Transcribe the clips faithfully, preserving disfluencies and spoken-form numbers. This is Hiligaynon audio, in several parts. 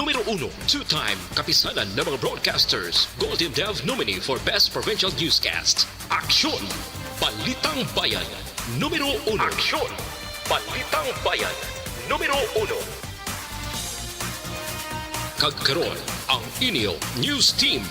Numero uno, two-time Kapisanan ng mga Broadcasters Golden Dove nominee for Best Provincial Newscast. Aksyon! Balitang Bayan. Numero uno. Aksyon! Balitang Bayan. Numero uno. Kag karon, ang inyo news team.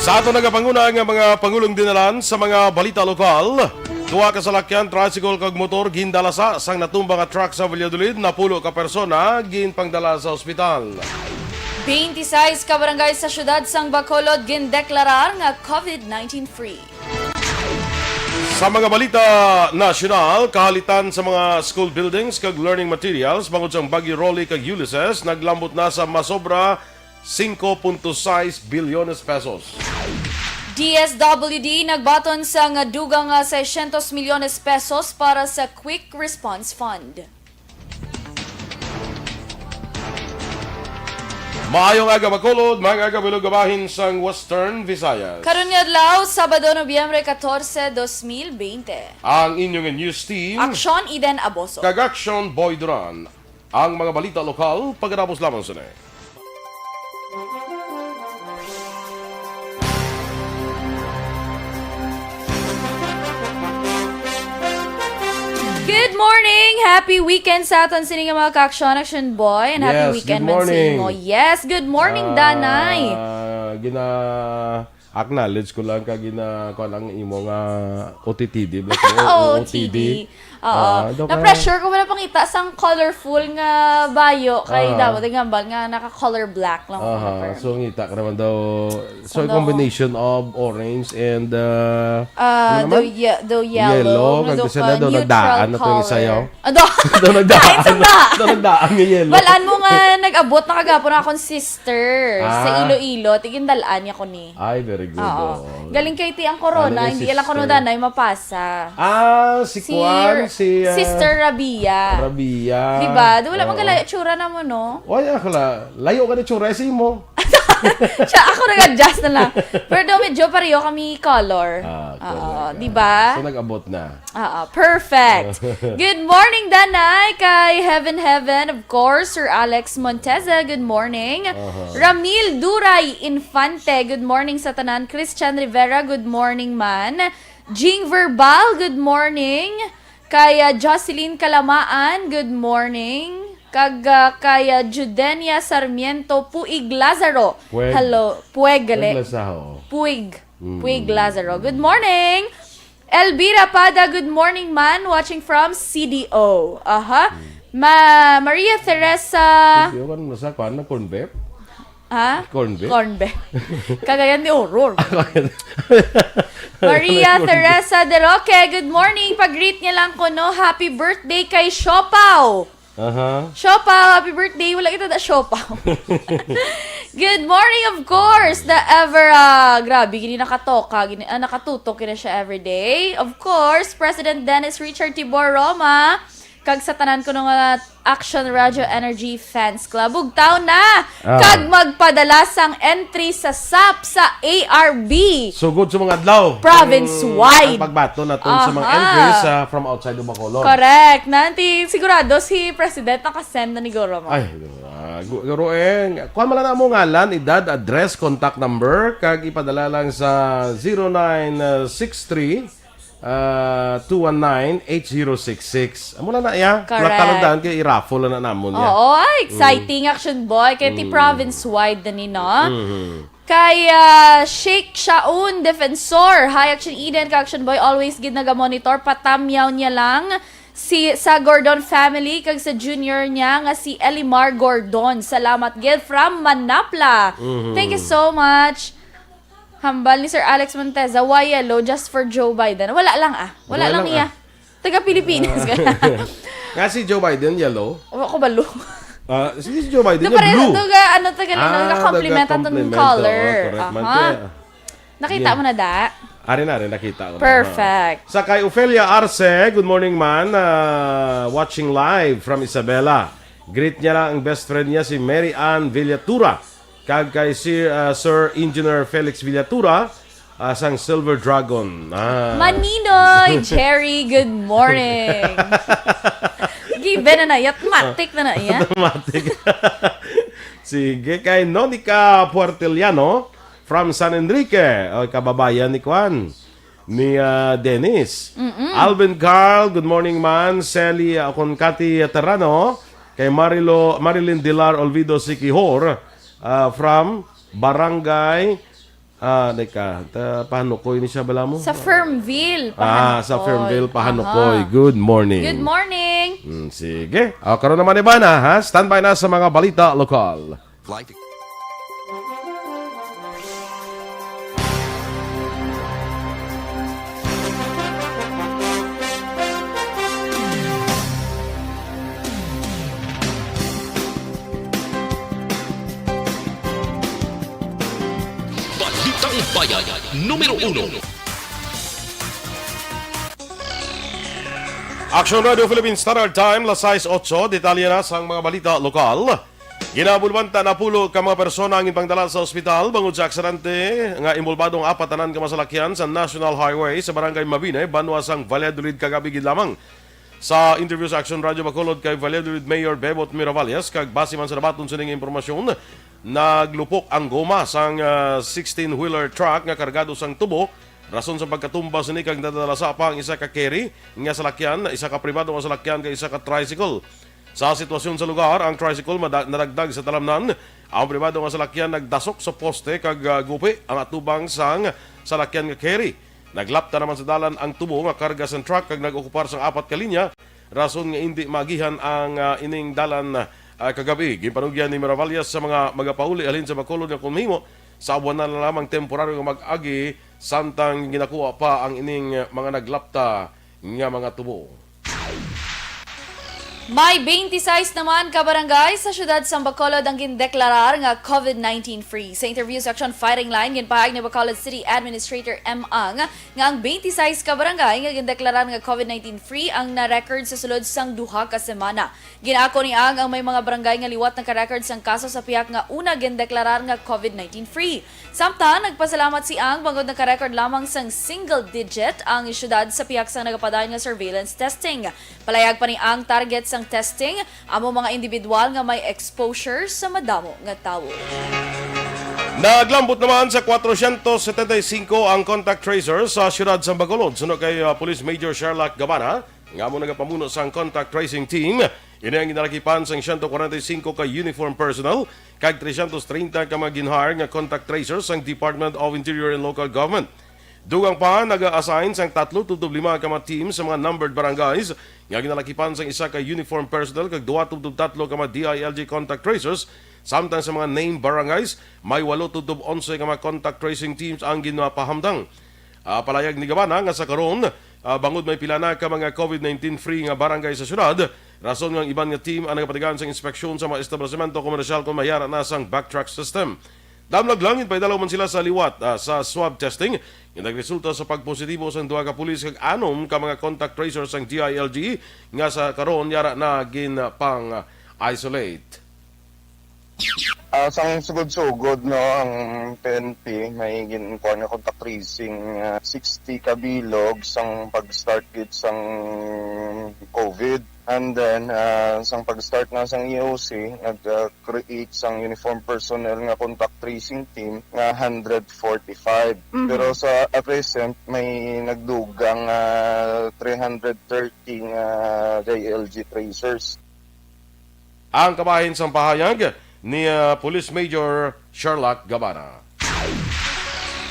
Sa aton nagapanguna nga mga pangulong dinalan sa mga balita lokal, duha ka salakyan, tricycle kag motor gindalasa sang natumba nga truck sa Valladolid, napulo ka persona ginpangdala sa ospital. Twenty-six ka barangay sa siyudad sang Bacolod gindeklarar nga COVID nineteen free. Sa mga balita nasyonal, kahalitan sa mga school buildings kag learning materials bangod sang Bagyo Rolly kag Ulysses naglambot na sa masobra singko punto sais bilyones pesos. D S W D nagbaton sang dugang nga seiscientos milyones pesos para sa Quick Response Fund. Maayong aga, Bacolod, maayong aga, Bilog, bahin sang Western Visayas. Karon nga adlaw, Sabado, Nobyembre catorce, dos mil veinte. Ang inyo nga news team, Aksyon Eden Aboso. Kag Aksyon Boy Duran. Ang mga balita lokal, pagkatapos lamang sini. Good morning! Happy weekend sa aton sini nga mga ka-aksyon, Aksyon Boy, and happy Yes, weekend good man sa morning. Imo. Yes, good morning, Ah, Danay. Gina-acknowledge ko lang ka gina kuan ang imo nga O T T D, bla-, O T D. Oo. Ah, daw kaya Na-pressure ko wala pangita sang colorful nga bayo kay Ah. dapat ang hambal nga naka-color black lang ako Aha, na so ngita ka naman daw. So, a Ano? combination of orange and, uh, Ah, ano daw naman? ye-, daw yellow, Yellow, nga kag daw kasi ka na daw neutral nagdaan na to yung color. isayaw. Ah, daw, Daw nagdaan. daan sa daan. Daw nagdaan yung yellow. Balaan mo nga nag-abot na kagapon akong sister sa Ah. Iloilo. Tigindalaan niya ko ni. Ay, very good. Oo. Oo. Galing kay ti ang corona, Ano yung hindi lang sister? corona na yung mapasa. Ah, si Si Kwan, si, ah, Sister Rabia. Rabia. Di ba? Di wala Oo. magkalayo tsura na mo, no? Wala ka la-, layo ka na tsura, si mo. Siya, ako nag-adjust na lang. Pero daw medyo pareho kami color. Ah, Oo, correct. di ba? So, nag-abot na. Oo, perfect. Good morning, Danay, kay Heaven Heaven, of course, Sir Alex Monteza, good morning. Aha. Ramil Duray Infante, good morning sa tanan. Christian Rivera, good morning man. Jing Verbal, good morning. Kay, ah, Jocelyn Kalamaan, good morning. Kag, ah, kay, ah, Judenia Sarmiento Puig Lazaro. Pueg. Hello, Pueg, gali. Pueg Lazaro. Puig. Mm. Puig Lazaro. Good morning. Elvira Pada, good morning man. Watching from C D O. Aha. Mm. Ma-, Maria Teresa. Hindi ko sa kwan na corn beef. Ha? Corn beef? Corn beef. Cagayan de Oro. Maria Teresa De Roque, good morning. Pag-greet niya lang ko, no? Happy birthday kay Siopaw. Aha. Siopaw, happy birthday. Wala kita na Siopaw. Good morning, of course. The ever, ah, grabe, gini nakatoka, gini, ah, nakatutok gini siya everyday. Of course, President Dennis Richard Tibor Roma. Kag sa tanan ko nga Action Radio Energy Fans Club, bugtaw na Ah. kag magpadala sang entry sa sap sa A R B. Sugod sa mga adlaw. Province-wide. Ang, ang pagbato naton sa mga Aha. entries, ah, from outside of Bacolod. Correct. Nanti, sigurado si President nakasend na ni Goro mo. Ay, ah, gu-, Goro, eh, kuha man lang mo ngalan, edad, address, contact number, kag ipadala lang sa zero nine six three, ah, two one nine, eight zero six six. Amo na na, ya. Correct. Latalon daan kay i-raffle na namon, ya. Oo, ay, exciting, Mm. Action Boy. Kay ti Mm. province-wide na ni, no? Mhm. Kay, ah, Sheikh Shaun Defensor, hi, Action Eden, ka Action Boy, always gid naga-monitor, patamyaw niya lang si, sa Gordon family, kag sa junior niya nga si Elimar Gordon. Salamat gid from Manapla. Mhm. Thank you so much. Hambal ni Sir Alex Monteza, "Why yellow? Just for Joe Biden." Wala lang, ah. Wala Wala lang lang, iya. ah. Taga Pilipinas ka. Nga si Joe Biden, yellow? Wa ko balo. Ah, si, si Joe Biden, Do nga pareho, blue. do ga-, ano, taga, Ah, nagka-compliment ang taga-compliment, color. oo, correct man Aha. kaya. Nakita Yeah. mo na, da? Ari na, ari, nakita ko na. Perfect. Sa kay Ofelia Arce, good morning, man. Ah, watching live from Isabela. Greet niya lang ang best friend niya, si Mary Ann Villatura. Kag kay Sir, ah, Sir Engineer Felix Villatura, ah, sang Silver Dragon. Ah. Maninoy, Jerry, good morning. Gibe na na iya, matik na na iya. Matik. Sige, kay Nonica Puertiliano from San Enrique. O, kababayan ni Kwan. Ni, ah, Dennis. Mm-mm. Alvin Carl, good morning, man. Sally, ah, kon Cathy Terrano. Kay Marilo, Marilyn Dilar Olvido Sikihor, ah, from Barangay, ah, teka, ta-, Pahanukoy ni siya, bala mo? Sa Fernville, Ah, sa Pahanukoy. Fernville, Pahanukoy. Aha. Good morning. Good morning. Mm, sige. Ah, karon naman, Ivana, ha? Standby na sa mga balita lokal. Life. Balitang Bayan, numero uno. Action Radio Philippine Standard Time, las sais otso, detalye na sang mga balita lokal. Ginabulbanta napulo ka mga persona ang ginpangdala sa ospital bangod sa aksidente nga inbolbado ang apat tanan ka mga salakyan sa National Highway sa Barangay Mabinay, banwa sang Valladolid, kagabi gid lamang. Sa interview sa Action Radio Bacolod kay Valladolid Mayor Bebot Miravalles, kag base man sa nabaton sining impormasyon, naglupok ang goma sang, ah, sixteen-wheeler truck nga kargado sang tubo, rason sa pagkatumba sini kag nadala sa pa ang isa ka carry nga salakyan, isa ka pribado nga salakyan kag isa ka tricycle. Sa sitwasyon sa lugar, ang tricycle mada-, nadagdag sa talamnan. Ang pribado nga salakyan nagdasok sa poste kag, ah, gupi ang atubang sang salakyan nga carry. Naglapta naman sa dalan ang tubo nga karga sang truck kag nag-okupar sang apat ka linya, rason nga indi maagihan ang, ah, ining dalan, ah, kagabi. Ginpanugyan ni Miravalles sa mga magapauli halin sa Bacolod nga kung mahimo, sa abuanan na lamang temporaryo nga mag-agi samtang ginakuha pa ang ining, ah, mga naglapta nga mga tubo. May twenty-six naman ka barangay sa siyudad sang Bacolod ang gindeklarar nga COVID nineteen free. Sa interview sa Action Firing Line, ginpahayag ni Bacolod City Administrator M. Ang nga ang twenty-six ka barangay nga gindeklarar nga COVID nineteen free ang na-record sa sulod sang duha ka semana. Gin-ako ni Ang ang may mga barangay nga liwat nagka-record sang kaso sa pihak nga una gindeklarar nga COVID nineteen free. Samtang nagpasalamat si Ang bangod nagka-record lamang sang single digit ang siyudad sa pihak sang nagapadayon nga surveillance testing. Palayag pa ni Ang, target sang testing amo mga individual nga may exposure sa madamo nga tawo. Naglambot naman sa kwatrocientos setenta y cinco ang contact tracers sa siyudad sa Bacolod, suno kay, ah, Police Major Sherlock Gabana, nga amo nagapamuno sang contact tracing team. Ini ang ginalakipan sang siyento kwarenta y singko ka uniform personnel kag trescientos treinta ka mga gin-hire nga contact tracers sang Department of Interior and Local Government. Dugang pa, naga-assign sang tatlo tubtob lima ka mga team sa mga numbered barangays nga ginalakipan sang isa ka uniform personnel kag duha tubtob tatlo ka mga D I L G contact tracers, samtang sa mga named barangays, may walo tubtob onse ka mga contact tracing teams ang ginapahamtang. Ah, palayag ni Gabana nga sa karon, ah, bangod may pila na ka mga COVID nineteen free nga barangay sa syudad, rason nga ang iban nga team ang nagapatigayon sang inspeksyon sa mga establisemento komersyal kon may ara na sang backtrack system. Damlag lang, ginpaidalaw man sila sa liwat, ah, sa swab testing nga nagresulta sa pagpositibo sang duha ka pulis kag anom ka mga contact tracers sang D I L G nga sa karon yara na ginpang-isolate. Ah, sang sugod-sugod, no, ang P N P may ginkuha nga contact tracing, ah, sixty ka bilog sang pag-start gid sang COVID. And then, ah, sang pag-start na sang E O C, nag, ah, create sang uniform personnel nga contact tracing team nga hundred forty-five. Mhm. Pero sa at present, may nagdugang, ah, three hundred thirty nga J L G tracers. Ang kabahin sang pahayag ni, ah, Police Major Sherlock Gabana.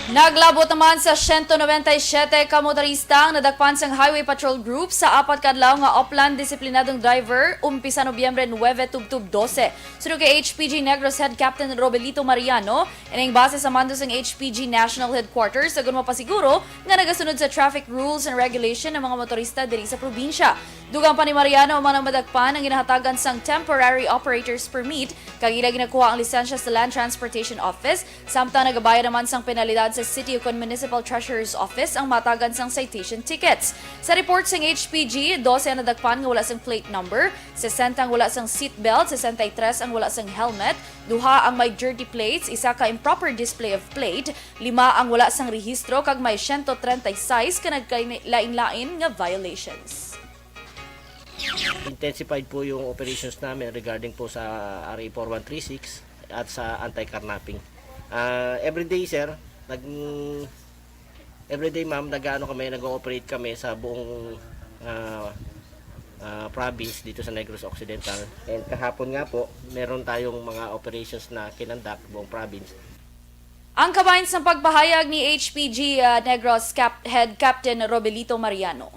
Naglabot naman sa siyento nobenta y siyete ka motorista ang nadakpan sang Highway Patrol Group sa apat ka adlaw nga Oplan disiplinadong driver, umpisa Nobyembre nuebe tubtob dose. Suno kay H P G Negros Head Captain Robelito Mariano, ining base sa mando sang H P G National Headquarters, agud mapasiguro nga nagasunod sa traffic rules and regulation ang mga motorista diri sa probinsya. Dugang pa ni Mariano, ang mga madakpan ang ginahatagan sang temporary operator's permit kag ila ginakuha ang lisensya sa Land Transportation Office, samtang nagabayad naman sang penalidad sa city ukon municipal treasurer's office ang matagan sang citation tickets. Sa report sang H P G, dose ang nadakpan nga wala sang plate number, sesenta ang wala sang seatbelt, sesenta y tres ang wala sang helmet, duha ang may dirty plates, isa ka improper display of plate, lima ang wala sang rehistro, kag may siyento treinta y seis ka nagkalain-lain nga violations. Intensified po yung operations namin regarding po sa R A four one three six at sa anti-carnapping. Ah, everyday, sir, nag everyday, ma'am, nag-ano kami, nag-ooperate kami sa buong ah, ah, province dito sa Negros Occidental. And kahapon nga po, meron tayong mga operations na kinonduct buong province. Ang kabahin sang pagpahayag ni H P G, ah, Negros Cap-, Head Captain Robelito Mariano.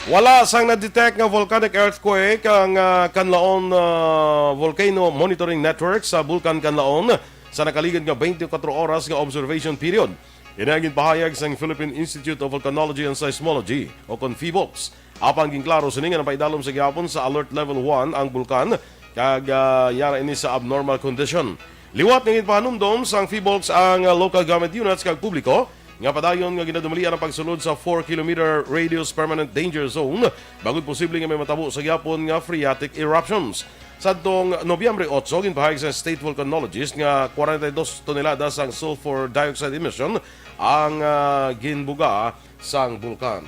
Wala sang na-detect nga volcanic earthquake ang ah, Canlaon ah, Volcano Monitoring Network sa Bulkan Canlaon sa nakaligad nga twenty-four oras nga observation period. Ini ang ginpahayag sang Philippine Institute of Volcanology and Seismology o kon PHIVOLCS. Apang ginklaro sini nga napaidalom sa gihapon sa Alert Level one ang bulkan kag ah, yara ini sa abnormal condition. Liwat nga ginpahanumdom sang PHIVOLCS ang ah, local government units kag publiko nga padayon nga ginadumalian ang pagsulod sa four kilometer radius permanent danger zone bangod posible nga may matabo sa gihapon nga phreatic eruptions. Sadtong Nobyembre otso, ginpahayag sa state volcanologist nga forty-two tonelada sang sulfur dioxide emission ang ah, ginbuga sang bulkan.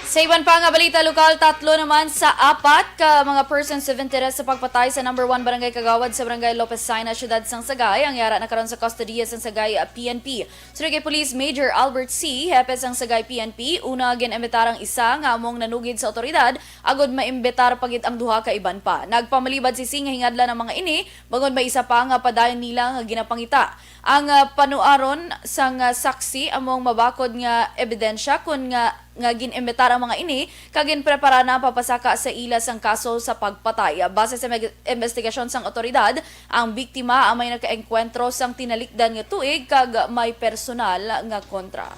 Sa iban pa nga balita lokal, tatlo naman sa apat ka mga persons of interest sa pagpatay sa number one barangay kagawad sa barangay Lopez Saina, siyudad sang Sagay, ang yara na karon sa kustodiya sang Sagay, ah, P N P. Suno kay Police Major Albert C., hepe sang Sagay P N P, una gin-imbitar ang isa nga among nanugid sa awtoridad agod maimbitar pa gid ang duha ka iban pa. Nagpamalibad si C. nga hingadlan ang mga ini bangod may isa pa nga padayon nila nga ginapangita. Ang ah, panuaron sang ah, saksi among mabakod nga ebidensya kon nga nga gin-imbitar ang mga ini kag ginprepara na ang pagpasaka sa ila sang kaso sa pagpatay. Base sa meg- investigasyon sang awtoridad, ang biktima ang may nakaengkwentro sang tinalikdan nga tuig kag may personal nga kontra.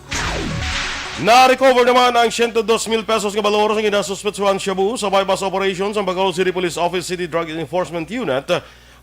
Na-recover naman ang siyento dos mil pesos nga balor sa ginasuspetsuhan shabu sa buy-bust operation sang Bacolod City Police Office City Drug Enforcement Unit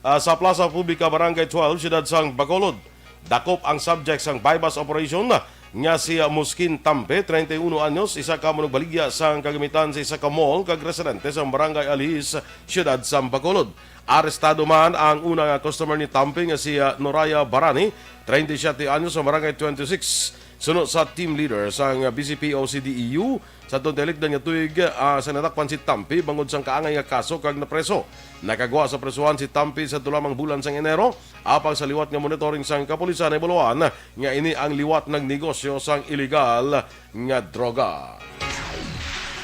ah, sa Plaza Publica, Barangay twelve, siyudad sang Bacolod. Dakop ang subject sang buy-bust operation nga si Muskin Tampe, treinta y uno anyos, isa ka manugbaligya sang kagamitan sa isa ka mall kag residente sa Barangay Alihis, siyudad sang Bacolod. Arestado man ang una nga customer ni Tampe nga si ah, Noraya Barani, treinta y siete anyos, sa Barangay twenty-six. Suno sa team leader sang B C P O C D E U, sa tong tilikdan nga tuig, ah, sa nadakpan si Tampi bangod sang kaangay nga kaso kag napreso. Nakagwa sa presohan si Tampi sa tulamang bulan sang Enero, apang sa liwat nga monitoring sang kapulisan, nahibaluan nga ini ang liwat nagnegosyo sang iligal nga droga.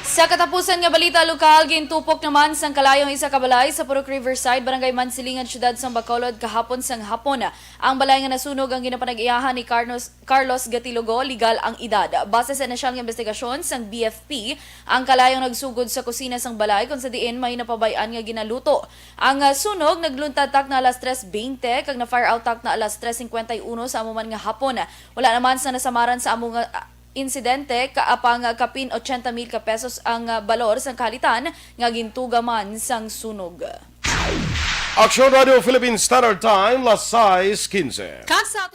Sa katapusan nga balita lokal, gintupok naman sang kalayong isa ka balay sa Purok Riverside, Barangay Mansilingan, siyudad sang Bacolod, kahapon sang hapon. Ang balay nga nasunog ang ginapanag-iyahan ni Carlos Carlos Gatilogo, legal ang edad. Base sa inisyal nga investigasyon sang B F P, ang kalayong nagsugod sa kusina sang balay kung sa diin may napabay-an nga ginaluto. Ang ah, sunog nagluntad takna alas tres veinte kag na-fire out takna alas tres cincuenta y uno sa amo man nga hapon. Wala naman sa nasamaran sa amo nga ah, insidente, ka apang ah, kapin ochenta mil ka pesos ang ah, balor sang kahalitan nga gintuga man sang sunog. Aksyon Radio Philippine Standard Time, las sais quince. Kag sa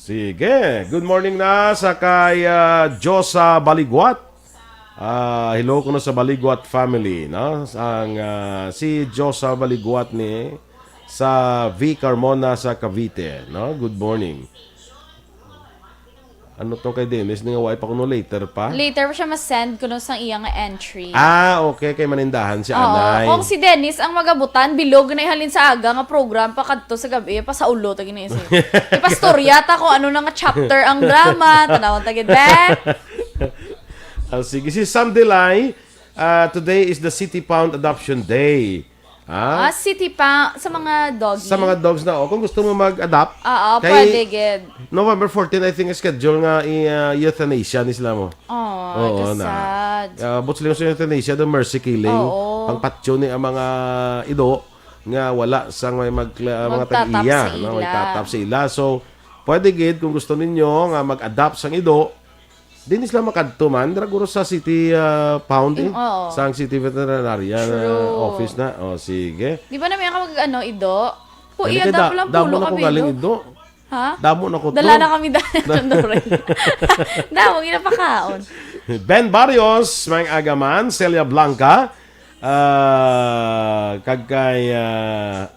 Sige. Good morning na sa kay, ah, Josa Baligwat. Ah, hello kuno sa Baligwat family, no? Ang, ah, si Josa Baligwat ni sa V Carmona sa Cavite, no? Good morning. Ano to kay Dennis? Nga wala pa kuno later pa? Later pa siya ma-send kuno sang iya nga entry. Ah, okay. Kay manindahan si Oo. Anay. Kung si Dennis ang magabutan, bilog na ihalin sa aga nga program pa kadto sa gabi, pasaulo ta gini. Ipastorya ta kung ano na nga chapter ang drama, tanawan ta gid, be. Ah, sige, si Sam Delay, ah, today is the City Pound Adoption Day. Ha? Ah, City Pound, sa mga doggy? Sa mga dogs na, oh. Kung gusto mo mag-adopt, Oo, kay pwede gid. November fourteen, I think, schedule nga i-, ah, euthanasia ni sila mo. Oh, Oo, that's na. sad. Ah, but sila sa euthanasia, the mercy killing. Oo. Ang patyo ni ang mga ido nga wala sang may mag-, ah, mga Magtatap tag-iya, sa no? ila. Magtatap sa ila. So, pwede gid kung gusto ninyo nga mag-adopt sang ido, di ni sila makadto man, dira guro sa City, ah, Pound, eh. Im-, oo. Sa ang City Veterinarian, ah, True. Office na. Oh, sige. Di ba na may ka mag, ano, ido? Po, Dali iya, kay da-, daplo lang damo po na ko galing ido. ido. Ha? Damo na ko Dala to. na kami dahil. Damo, ginapakaon. Ben Barrios, Mang Agaman, Celia Blanca, ah, kag kay, ah,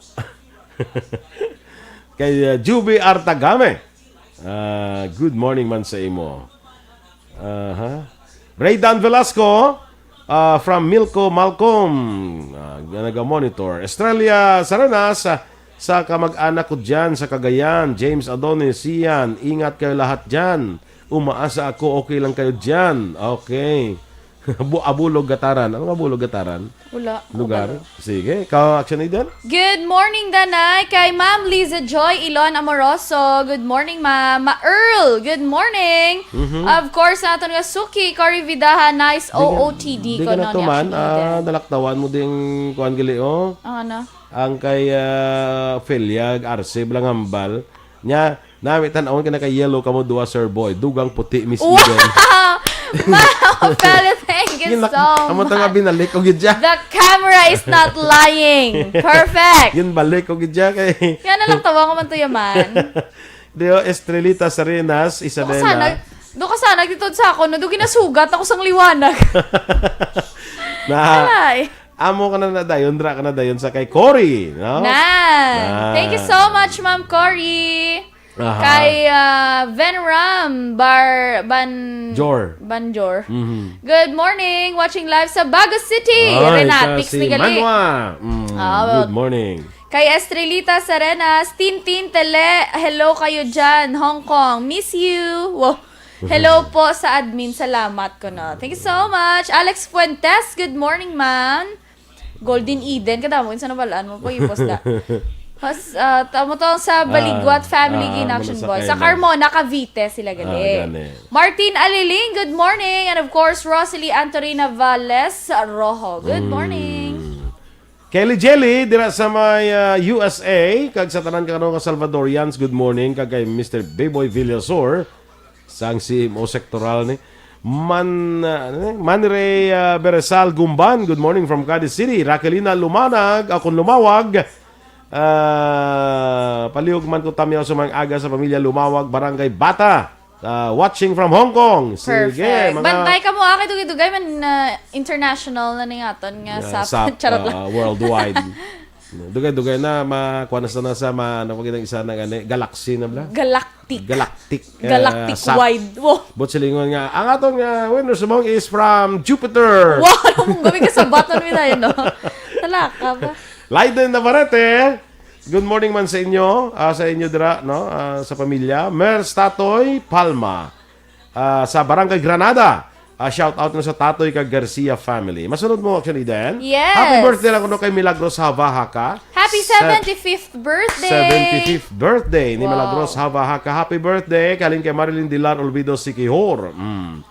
kay, ah, Juby Artagame. Ah, good morning man sa imo. Aha. Raydan Velasco, ah, from Milko Malcolm, ah, nga naga-monitor. Estrella Sarenas, ah, sa kamag-anak ko dyan sa Cagayan. James Adonis, Sian, ingat kayo lahat dyan. Umaasa ako, okay lang kayo dyan. Okay. Bu-, Abulog Gataran. Ano nga Abulog Gataran? Wala. Lugar? Wala. Sige. Ikaw, Action Leader? Good morning, Danay. Kay Ma'am Liza Joy Ilon Amoroso. Good morning, Ma'am. Ma Earl, good morning. Mhm. Of course, sa aton nga suki, Cory Vidaha, nice Di ka, O O T D di ko, ka no, na ni tuman, Action Leader. ah, nalaktawan mo ding kuwan gali, oh. Ang ano? Ang kay, ah, Felia, Arce, Blanghambal. Nya, nami tan-awon ka naka-yellow kamo duha, Sir Boy. Dugang puti, Miss Wow! Eden. Wow, Feli, thank you Yun, nak-, so amo ta nga much. binalik ko gid siya. The camera is not lying. Perfect. Yun, balik ko gid siya kay Yan na lang, tawa ko man to yaman. Di, oh, Estrelita Sarenas, Isabela. Do ka sana, do ka sana, dito sa ako, no? Do ginasugat ako sang liwanag. Na, Ay. Amo ka na na dayon, dra ka na dayon sa kay Cory, no? Nan. Nan. Thank you so much, Ma'am Cory. Aha. Kay, ah, Venram Bar-, Ban-, Jor. Banjor. Mhm. Good morning. Watching live sa Bago City. Ay, Renatix ikaw si ni gali. Manwa. Mm, Ah, good morning. Kay Estrelita Sarenas, Tintin Tele, hello kayo dyan, Hong Kong. Miss you. Wow. Hello po sa admin. Salamat ko na. Thank you so much. Alex Fuentes, good morning, ma'am. Golden Eden, kadamo sa nabalaan mo po, ipos na. Mas, ah, tamo to sa Baligwat Ah, family ah, in action, ano sa boy. Sa kaila? Carmona, Cavite sila gali. Ah, gani. Martin Aliling, good morning. And of course, Rosalie Antorina Valles Rojo. Good Mm. morning. Kelly Jelly, dira sa may, ah, U S A, kag sa tanan ka nga Salvadorians, good morning, kag kay Mister Beboy Villasor. Sang C M O sektoral ni Man, ah, ano ni? Manny Ray, ah, Beresal Gumban, good morning from Cadiz City. Raquelina Lumanag, akon lumawag. Ah, palihog man ko tamyaw sa mga aga sa pamilya Lumawag, Barangay Bata. Ah, watching from Hong Kong. Sige, perfect. Mga Bantay ka mo, ah, kay dugay-dugay man, ah, international na ning aton nga Yeah, sa sap, charot lang. Ah, worldwide. Dugay-dugay na, ma-, kuha na sa, na sa, ma-, ano ko ginang isa na gani, galaxy na bala? Galactic. Galactic, eh, Galactic sap. Wide. Wow. But silingon nga, ang aton nga winner subong is from Jupiter. Wow, ano mong gawin ka sa baton, Miday, no? Talaka ba? Leiden Navarrete, good morning man sa inyo, ah, sa inyo dira, no? Ah, sa pamilya. Mers Tatoy Palma, ah, sa Barangay Granada. Ah, shout out na sa Tatoy kag Garcia family. Masunod mo, Action Eden? Yes. Happy birthday lang kuno kay Milagros Havahaka. Happy Sa- seventy-fifth birthday! Seventy-fifth birthday ni Wow. Milagros Havahaka. Happy birthday, kaling kay Marilyn Dilar Olvido Sikihor. Mm.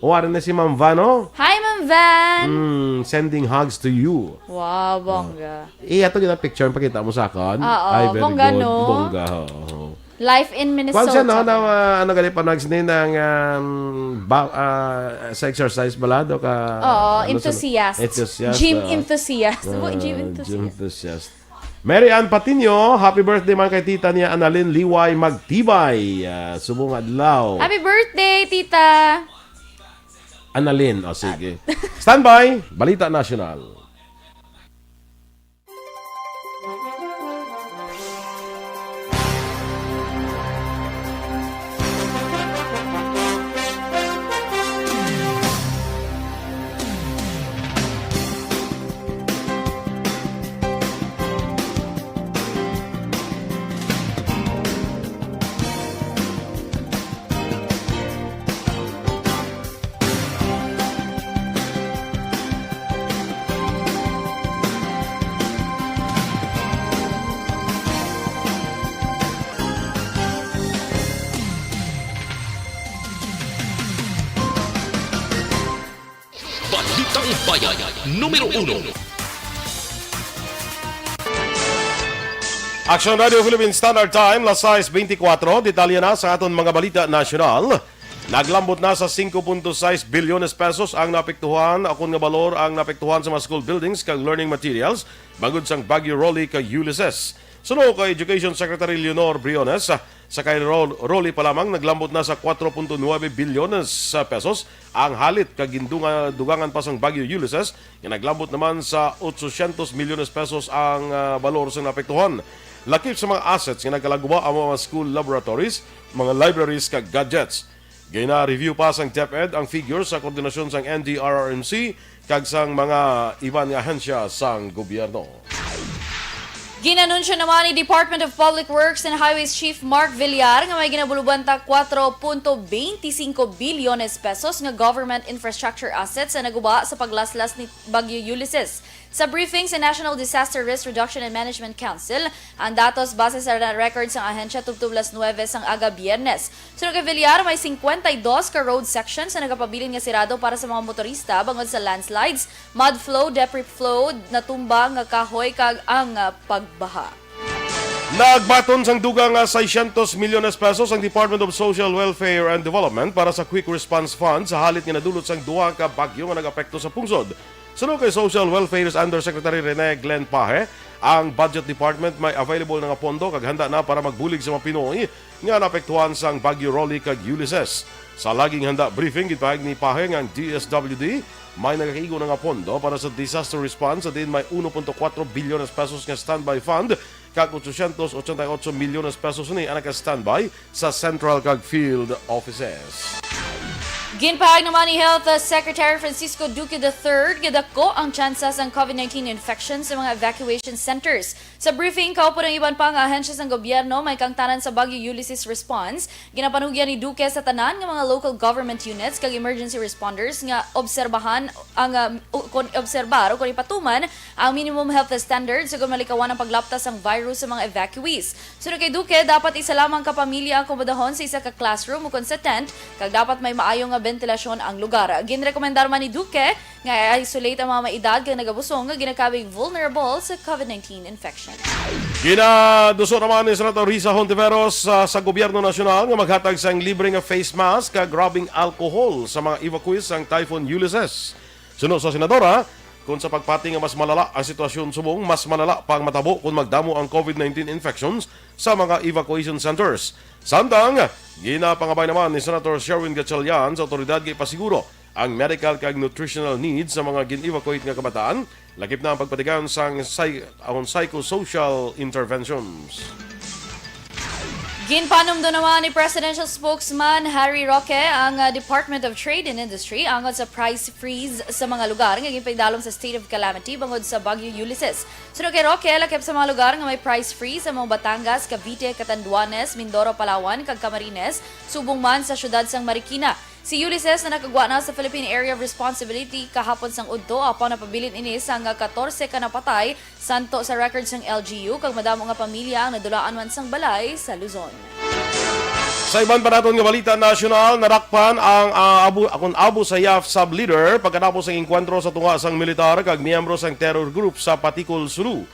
O, ari na si Ma'am Van, oh. Hi, Ma'am Van! Mm, sending hugs to you. Wow, bongga. Iya to kita picture, pakita mo sa akon. Oo, Ay, very bongga, good. No? Bongga, oo. Life in Minnesota. Kuwan siya, no, na, uh, ano gali pa nags ni nang, um, ba, uh, sa exercise bala, do ka, Oo, ano, sa enthusiast. Enthusiast, Gym uh, enthusiast. Uy, gym uh, enthusiast. Gym enthusiast. Mary Ann Patiño, happy birthday man kay tita niya Annalyn Liway Magtibay. Uh, subong adlaw. Happy birthday, tita! Annalyn, o sige. Standby, Balita National. Balitang Bayan, numero uno. Action Radio Philippine Standard Time, las sais beintikwatro. Detalye na sa aton mga balita nasyonal. Naglambot na sa singko punto sais bilyones pesos ang naapektuhan, akon nga balor ang naapektuhan sa mga school buildings kag learning materials bangod sang Bagyo Rolly kag Ulysses. Suno kay Education Secretary Leonor Briones, sa kay Ro-, Rolly pa lamang naglambot na sa kwatro punto nuebe bilyones sa pesos ang halit kag gindunga-, dugangan pa sang Bagyo Ulysses nga naglambot naman sa otsosyentos milyones pesos ang, ah, balor sang naapektuhan. Lakip sa mga assets nga nagkalaguba ang mga school laboratories, mga libraries kag gadgets. Gina-review pa sang DepEd ang figures sa koordinasyon sang N D R R M C kag sang mga iban nga ahensya sang gobyerno. Ginanunsyo naman ni Department of Public Works and Highways Chief Mark Villar nga may ginabulubanta kwatro punto beintisinko bilyones pesos nga government infrastructure assets nga naguba sa paglaslas ni Bagyo Ulysses. Sa briefing sa National Disaster Risk Reduction and Management Council, ang datos base sa na-record sang ahensya tubtob las nuebe sang aga Biyernes. Suno kay Villar, may singkwenta y dos ka road sections na nagapabilin nga sirado para sa mga motorista bangod sa landslides, mud flow, debris flow, natumba nga kahoy kag ang, ah, pagbaha. Nagbaton sang dugang nga seiscientos milyones pesos ang Department of Social Welfare and Development para sa Quick Response Fund sa halit nga nadulot sang duha ka bagyo nga nag-apekto sa pungsod. Suno kay Social Welfare's Undersecretary Rene Glenn Pahe, ang Budget Department may available na nga pondo kag handa na para magbulig sa mga Pinoy nga naapektuhan sang Bagyo Rolly kag Ulysses. Sa laging handa briefing, gipahayag ni Pahe nga ang D S W D may nagakaigo na nga pondo para sa disaster response, sa diin may uno punto kwatro bilyones pesos nga standby fund kag otsosyentos ochenta y ocho milyones pesos ni ang naka-standby sa central kag field offices. Ginpahayag naman ni Health Secretary Francisco Duque the third nga dako ang tsansa sang COVID nineteen infection sa mga evacuation centers. Sa briefing, kaupo ng iban pa nga ahensya sang gobyerno, may kaangtanan sa Bagyo Ulysses response. Ginapanugyan ni Duque sa tanan nga mga local government units kag emergency responders nga obserbahan ang, ah, u-, kon obserbar o kon ipatuman ang minimum health standards, sugod malikawan ang paglaptas sang virus sa mga evacuees. Suno kay Duque, dapat isa lamang ka pamilya ang akomodahon sa isa ka classroom ukon sa tent, kag dapat may maayo nga bentilasyon ang lugar. Ginrekomendar man ni Duque nga i-isolate ang mga may edad kag nagabusong nga ginakabig vulnerable sa COVID nineteen infection. Ginaduso naman ni Senator Risa Hontiveros sa, sa gobyerno nasyonal nga maghatag sang libre nga face mask kag rubbing alcohol sa mga evacuees sang Typhoon Ulysses. Suno sa senadora, kung sa pagpati nga mas malala ang sitwasyon subong, mas malala pa ang matabo kung magdamo ang COVID nineteen infections sa mga evacuation centers. Samtang, ginapangabay naman ni Senator Sherwin Gatchalian sa awtoridad nga ipasiguro ang medical kag nutritional needs sa mga gin-evacuate nga kabataan, lakip na ang pagpatigayon sang psy-, ang psychosocial interventions. Ginpanumdo naman ni Presidential Spokesman Harry Roque ang, ah, Department of Trade and Industry angot sa price freeze sa mga lugar nga ginpaidalom sa state of calamity bangod sa Bagyo Ulysses. Suno kay Roque, lakip sa mga lugar nga may price freeze amo ang Batangas, Cavite, Catanduanes, Mindoro, Palawan, kag Camarines, subong man sa siyudad sang Marikina. Si Ulysses na nakagwa na sa Philippine Area of Responsibility kahapon sang udto, apan napabilin ini sang katorse ka napatay, santo sa record sang L G U, kag madamo nga pamilya ang nadulaan man sang balay sa Luzon. Sa iban pa naton nga balita nasyonal, nadakpan ang, ah, Abu, akon Abu Sayyaf sub-leader pagkatapos sang engkwentro sa tunga sang militar kag miyembro sang terror group sa Paticol, Sulu.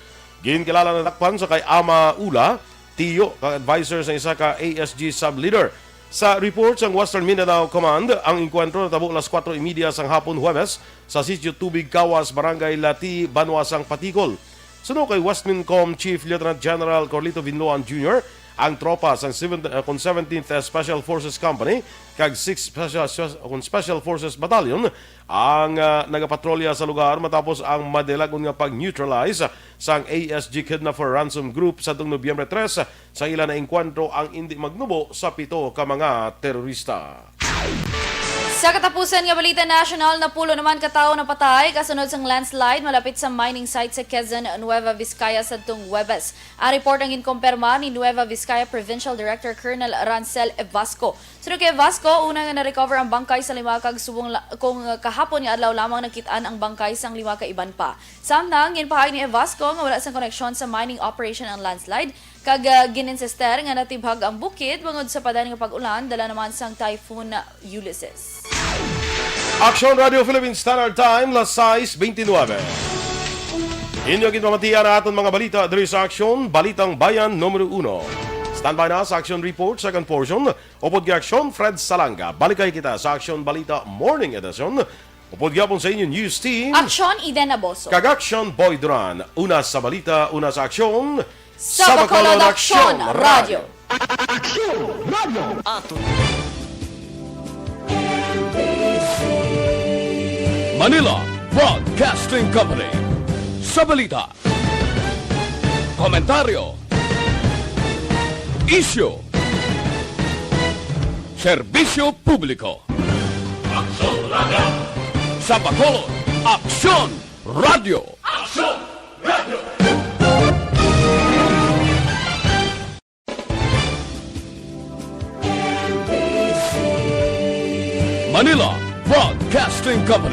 Ginkilala nadakpan sa kay Ama Ula, tiyo kag adviser sa isa ka A S G sub-leader. Sa report sang Western Mindanao Command, ang engkwentro natabo alas kuwatro y media sang hapon Huwebes sa Sitio Tubig Kawas, Barangay Lati, Banwa sang Paticol. Suno kay Westmincom Chief Lieutenant General Carlito Vinloan Junior, ang tropa sang seven, uh, kun seventeenth Special Forces Company kag sixth Special, kun Special Forces Battalion ang, ah, nagapatrolya sa lugar matapos ang madelagon nga pag-neutralize sang A S G Kidnapper Ransom Group sadtong Nobyembre tres sa ila naengkwentro ang indi magnubo sa pito ka mga terorista. Sa katapusan nga balita nasyonal, napulo naman ka tawo napatay kasunod sang landslide malapit sa mining site sa Quezon, Nueva Vizcaya sadtong Huwebes. Ang report ang ginkumpirma ni Nueva Vizcaya Provincial Director Colonel Rancel Evasco. Suno kay Evasco, una nga na-recover ang bangkay sa lima kag subong la-, kung kahapon nga adlaw lamang nakit-an ang bangkay sang lima ka iban pa. Samtang, ginpahayag ni Evasco nga wala sang koneksyon sa mining operation ang landslide, kag, ah, gin-insister nga natibhag ang bukid bangod sa padayon nga pag-ulan dala naman sang Typhoon Ulysses. Aksyon Radio Philippine Standard Time, las sais beintinuebe. Inyo ginpamatian ang aton mga balita diri sa Aksyon, Balitang Bayan Numero Uno. Standby na sa Aksyon Report, second portion. Upod kay Aksyon, Fred Salanga. Balikay kita sa Aksyon Balita Morning Edition. Upod gyapon sa inyo news team. Aksyon, Eden Aboso. Kag Aksyon, Boy Duran. Una sa balita, una sa aksyon. Sa Bacolod, Aksyon Radio. Aksyon Radio. Ato. Manila Broadcasting Company. Sa balita, komentaryo, isyu, serbisyo publiko. Aksyon Radio. Sa Bacolod, Aksyon Radio. Aksyon Radio. Manila Broadcasting Company.